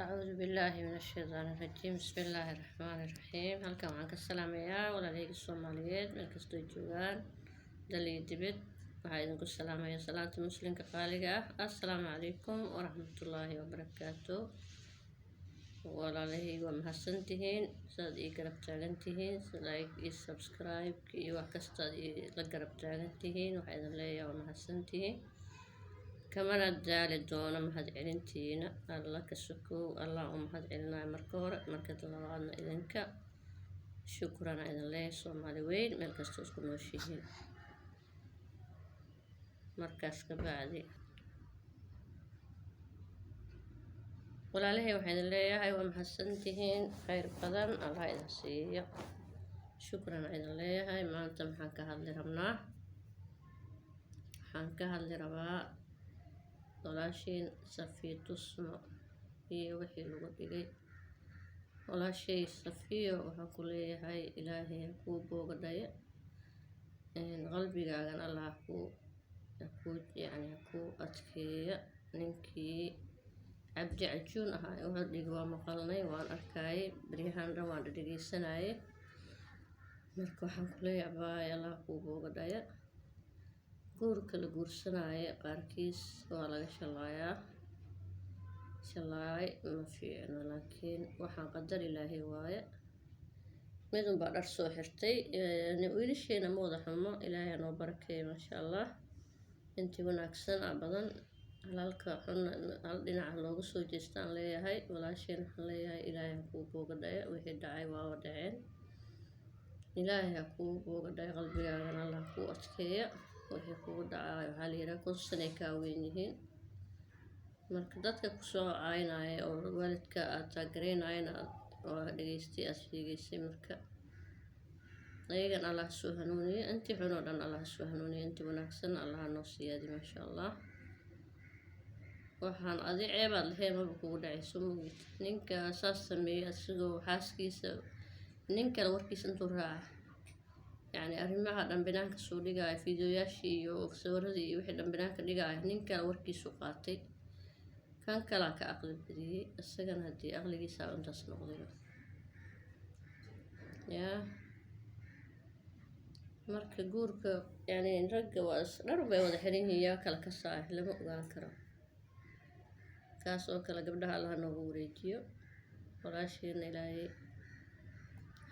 Acuudu billaahi min ashaydaani rajiim. Bismillaahi raxmaani raxiim. Halkan waxaan ka salaamayaa walaalahayga Soomaaliyeed meel kastoo joogaan, dal iyo dibad. Waxaa idinku salaamaya salaanta Muslimka qaaliga ah. Assalaamu calaykum waraxmatullaahi wabarakaatu. Walaalahayga, waa mahadsantihiin sidaad ii garab taagan tihiin, like iyo subscribe iyo wax kastaad la garab taagan tihiin. Waxaa idin leeyahay waa mahadsantihiin, kamana daali doono mahad celintiina. Alla ka sokow, Allah u mahad celinayo marka hore, marka labaadna idinka shukrana idin leeyahay. Soomaali weyn meel kastoo isku nooshihiin. Markaas ka bacdi, walaalahay, waxaan idin leeyahay waa mahadsantihiin, khayr badan Allah idin siiyo, shukran idin leeyahay. Maanta maxaan ka hadli rabnaa? Waxaan ka hadli rabaa walaashiin Safiya Tusmo iyo wixii lagu dhigay. Walaashay Safiyo, waxaan ku leeyahay Ilaahay ha kuu booga dhaya, qalbigaagan Allah hakuu hakuu yacni hakuu adkeeya. Ninkii Cabdi Cajuun ahaa wuxuu dhigi waa maqalnay, waan arkayay, beryahan dhan waan dhegeysanayay. Marka waxaan ku leeyahay, abaay, Allah kuu booga dhaya. Guurka la guursanaayo qaarkiis waa laga shalaayaa, shalaay ma fiicno, laakiin waxaan qadar Ilaahay waaye. Mid unbaa dhar soo xirtay. Wiilasheena ma wada xumo, Ilaahay ha noo barakeeyo, maasha Allah, intii wanaagsan a badan, halalka xunna hal dhinaca looga soo jeestaan leeyahay. Walaasheen waxaan leeyahay Ilaahay ha kuu booga dhaya. Wixii dhacay waaba dhaceen, Ilaahay ha kuu booga dhaya, qalbigaagana Allah ha kuu adkeeya. Wixii kugu dhacay waxaa la yidhaha 1000 sanay kaa weyn yihiin. Marka dadka kusoo caynaya oo waalidka aad taagereynayana oo dhegeystay aad sheegaysay, marka ayagan Allah soo hanuuniyo. Intii xun oo dhan Allah soo hanuuniyo, intii wanaagsan Allah noo siyaadi, maasha Allah. Waxaan adi ceebaad lahayn maba kugu dhacayso, mogid ninka saas sameeyey asigoo xaaskiisa nin kale warkiisa intuu raaca, yacni arrimaha dhan banaanka soo dhigaya, fiidiyoyaashii iyo sawiradii iyo wixii dhan banaanka dhigaya, nin kale warkiisu qaatay, kan kalaa ka aqli badiyey isagana. Haddii aqligiisa intaas noqdayba yaa. Marka guurka, yacni ragga waa dhar bay wada xiran yihiin, yaa kala kasaaya lama ogaan karo. Kaas oo kale gabdhaha Allaha noogu wareejiyo. Walaasheena Ilaahay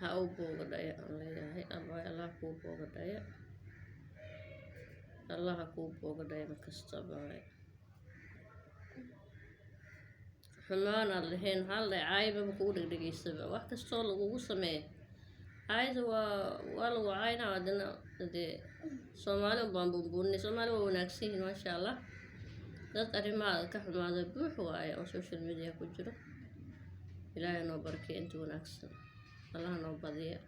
ha u booga dhaya aan leeyahay. Abaay, Allah kuu booga dhaya, Allah ha kuu booga dhaya. Markasta, abaay, xumaan aad lahayn waxaa la dhahay caayibaba kugu dhegdhegaysaba. Wax kastoo lagugu sameeyo caayada waa lagu caynaa. Haddana dee Soomaali unbaan buunbuuninay. Soomaali waa wanaagsan yihiin, maasha Allah. Dad arrimaha ka xumaada buux waaye oo social media ku jiro. Ilaahay noo barakeey, inta wanaagsan Allah noo badiya.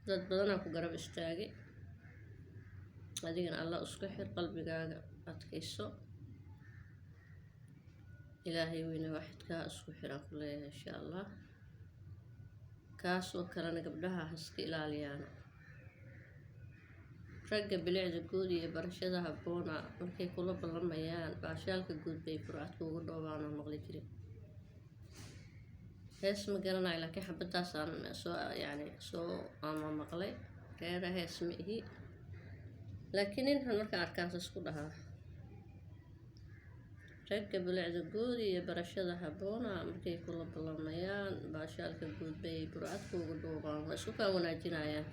Dad badanaa ku garab istaagay, adigana Allah isku xir, qalbigaaga adkayso. Ilaahay weyne waaxidkaa isku xiraan ku leeyahay, insha Allah. Kaas oo kalena gabdhaha haska ilaaliyaana. Ragga bilicda guud iyo barashada habboona markay kula ballamayaan, baashaalka guud bay burcad kuugu dhoobaan oo maqli jirin. Hees ma garanayo, laakiin xabadaasaan soo yacni soo ama maqlay. Reera hees ma ihi, laakiin nin xun markaan arkaan saas ku dhahaa. Ragga bilicda guud iyo barashada habboona markay kula ballamayaan, baashaalka guud bay burcad kuugu dhuubaan. Waa isku kaa wanaajinayaan.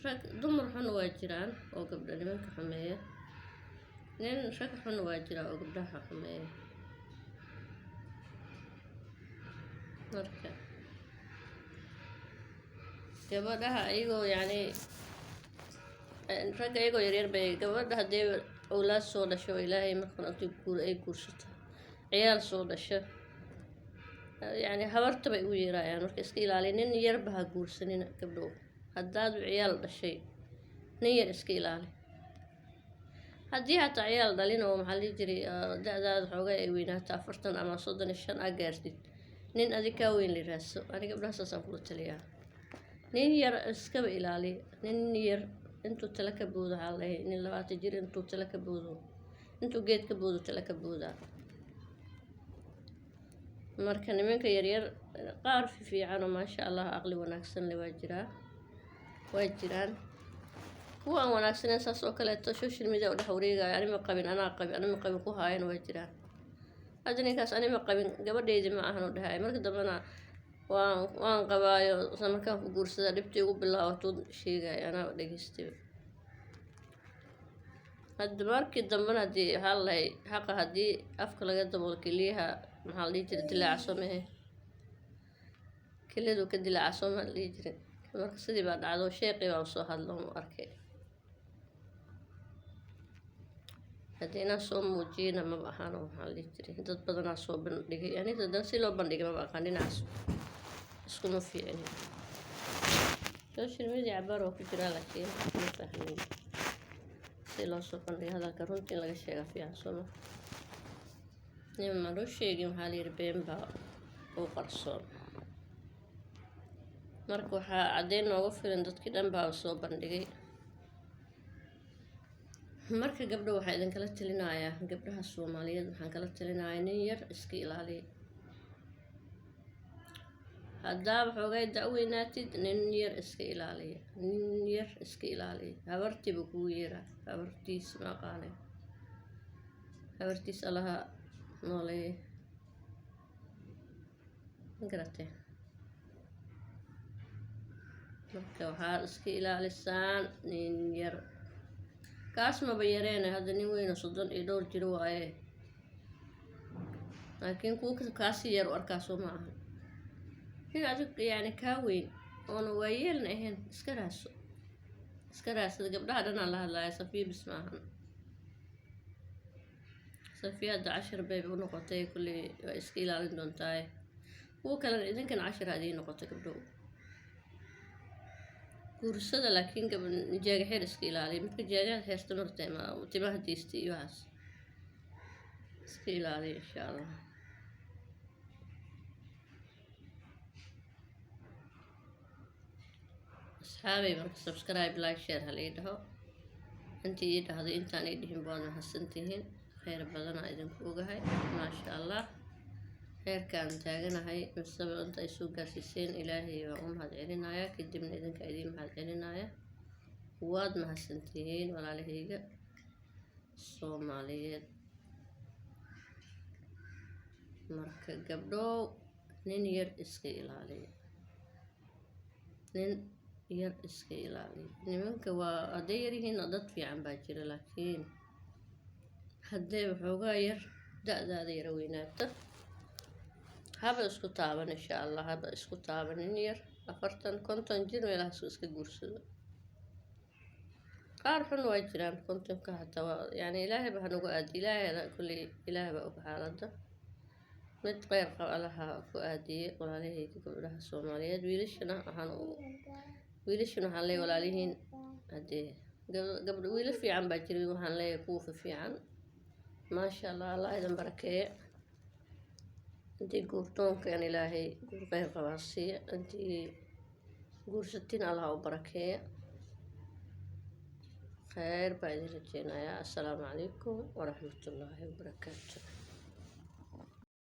Rag dumar xun waa jiraan oo gabdha nimanka xumeeya, nin rag xun waa jiraa oo gabdhaha xumeeya. Marka gabadhaha iyagoo yacni ragga iyagoo yaryar bay gabadha haddii owlaad soo dhasho, Ilaahay markan intii guur ay guursato, ciyaal soo dhasho, yacni habarta bay ugu yeerayaan. Marka iska ilaaliya, nin yarba ha guursanina gabdhow. Haddaad ciyaal dhashay, nin yar iska ilaali. Haddii hataa ciyaal dhalin oo maxaa la dhihi jiray da-daada xoogaa ay weynaato, 40 ama 35 aa gaartid, nin adig kaa weyn la raadso. Ani gabdhaha saasaan kula taliyaa. Nin yar iskaba ilaali. Nin yar intuu tala ka boodo, waxaa la dhahay nin 20 jir intuu tala ka boodo, intuu geed ka boodo tala ka boodaa. Marka nimanka yaryar qaar fiican oo maasha Allah aqli wanaagsan leh waa jiraa, way jiraan. Kuwa aan wanaagsaneyn saas oo kaleeto social media u dhex wareegaya, anima qabin, anaa qabin, anima qabin ku haayana waa jiraan. Hadda ninkaas anima qabin, gabadheydi ma ahan u dhahay. Marka dambena waan qabaayo, isla markaan ku guursada dhibtii ugu bilaabatuu sheegaya, anaa dhegeystay. Hadda markii dambena haddii waxaa la dhahay xaqa haddii afka laga daboolo keliyaha, maxaa la dhihi jiray, dilaaca soo mahe, keliyadu ka dilaaca soo ma la dhihi jiray. Marka sidii baa dhacdo, sheeqii baa soo hadlo u arkay. Haddii inaan soo muujiyana maba ahaan, waxaa la dhihi jiray dad badanaa soo bandhigay. Aniga haddana si loo bandhigay maba aqaan, dhinacaas iskuma fiicni. Social media cabaar waa ku jiraa, laakiin ma fahmin si loo soo bandhigay. Hadalka runta in laga sheega fiican sooma nin ma loo sheegin, waxaa la yidhi been baa u qarsoon. Marka waxaa caddeyn nooga filan dadkii dhan baa soo bandhigay. Marka gabdho waxaa idinkala talinayaa, gabdhaha Soomaaliyeed waxaan kala talinayaa, nin yar iska ilaaliya. Haddaaba xoogay da-weynaatid, nin yar iska ilaaliya, nin yar iska ilaaliya. Habartiiba kugu yeeraa, habartiis ma aqaanay, habartiis Allaha nooleeye, ma garatee? Marka waxaad iska ilaalisaan nin yar. Kaas maba yareene, hadda nin weyn oo 30 iyo dhowr jiro waaye, laakiin kuwa kaasi yar u arkaa soo ma aha. Nin adig yacni kaa weyn oona waayeelna ahayn iska raadso, iska raadsada. Gabdhaha dhanaan la hadlaaya, Safiya bis ma ahan. Safiya hadda cashar bay u noqotay, kulley waa iska ilaalin doontaaye. Kuwa kalena idinkan cashar ha idiin noqoto. Gabdhow guursada, laakiin gab jaaga xeer iska ilaaliya. Midka jaagaha xeerta marta timaha deysta iyo waxaas iska ilaaliya, insha Allah. Asxaabay, marka subscribe, like, share hala ii dhaho. Intii ii dhahday, intaan ii dhihin baad mahadsantihiin. Kheyr badanaa idinku ogahay, maasha Allah. Heerkaan taaganahay misaba inta ay soo gaarsiiseen Ilaahay baan u mahad celinaya, kadibna idinka idiin mahad celinaya. Waad mahadsantihiin walaalahayga Soomaaliyeed. Marka gabdhow, nin yar iska ilaaliya, nin yar iska ilaaliya. Nimanka waa hadday yaryihiin dad fiican baa jira, laakiin hadday waxoogaa yar da-daada yara weynaato, haba isku taaban, insha Allah, haba isku taaban. Nin yar 40 50 jir meelahaas iska guursado. Qaar xun waa jiraan 50-ka xataa waa yani Ilaahay ba hanagu aadi, Ilaahay kulley, Ilaahay baa og xaaladda. Mid kheyr qab Allaha ku aadiyey walaalahayga gabdhaha Soomaaliyeed. Wiilashana waxaan leeyahay walaalihiin, haddee gabdho wiilal fiican baa jira, waxaan leeyahay kuwa fiican, maasha Allah, Allah idin barakeeye. Intii guurtoonkan Ilaahay guur kheyr qabaa siiya, intii guursatin Allah u barakeeya. Kheyr baa idin rajeynayaa. Assalaamu calaykum waraxmatullaahi wabarakaatu.